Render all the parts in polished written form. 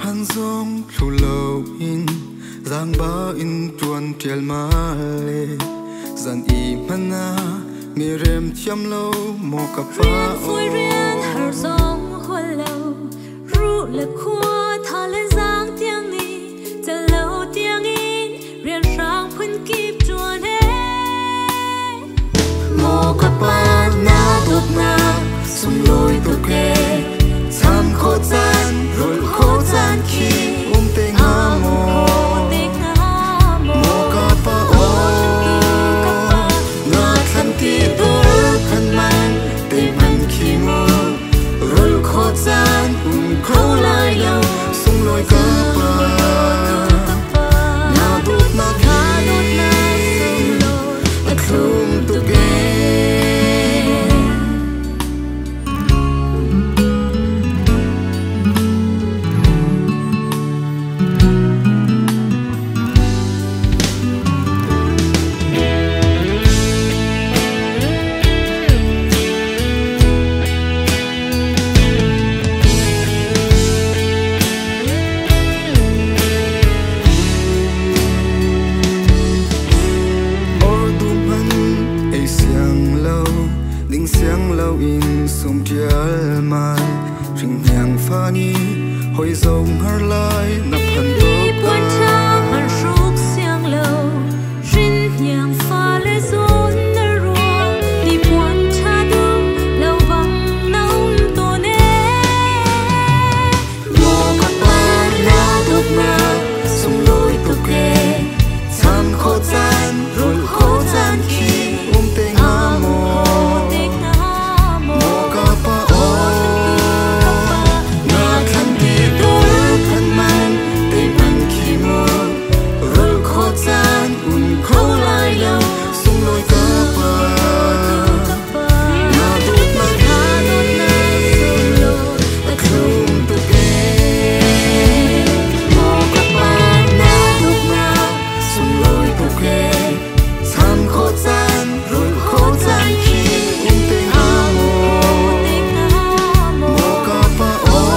Phan zong thlu lo in zaangba in ṭuan ṭialmal le zan i hmana mi rem thiam lo maw ka pa. Rian fawi rian har zong hual lo, ruh le khua tha le zaang tiang nih tel lo tiangin rian hrang phun kip ṭuan he. Maw ka pa, na dawtnak sunglawi tuk ee, cham khawh caan rulh khawh caan khi um te hnga maw? Te hnga maw? Maw ka pa aw, na thlan ti dor phan man te man khi mu, rulh khawh caan um kho lai lo, sunglawi ka pa, na dawtnak hi a thlum tuk ee. Ordu hman ei siang lo ding siang lo in sum ṭialmal, hringhniang fa nih hawi zong har lai na phan tuk. Puan ṭha hman hruk siang lo, hrinhniang fale zawn na ruang, ni puan ṭha dum lo bang na um tawn ee. Maw ka pa, na dawtnak sunglawi tuk ee, cham khawh caan rulh khawh caan khi um te hnga maw? Te hnga maw? Maw ka pa aw, na thlan ti dor phan man te man khi mu, rulh khawh caan um kho lai lo, sunglawi ka pa, na dawtnak hi a thlum tuk ee. Maw ka pa, na dawtnak sunglawi tuk ee, cham khawh caan rulh khawh caan khi um te hnga maw? Te hnga maw? Maw ka pa aw,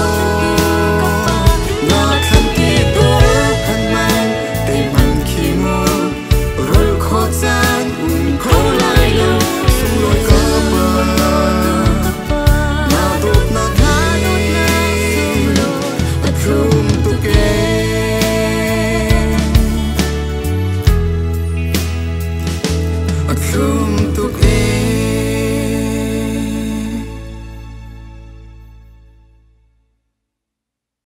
na thlan ti dor phan man te man khi mu, rulh khawh caan um kho lai lo, sunglawi ka pa, na dawtnak hi a thlum tuk ee. A thlum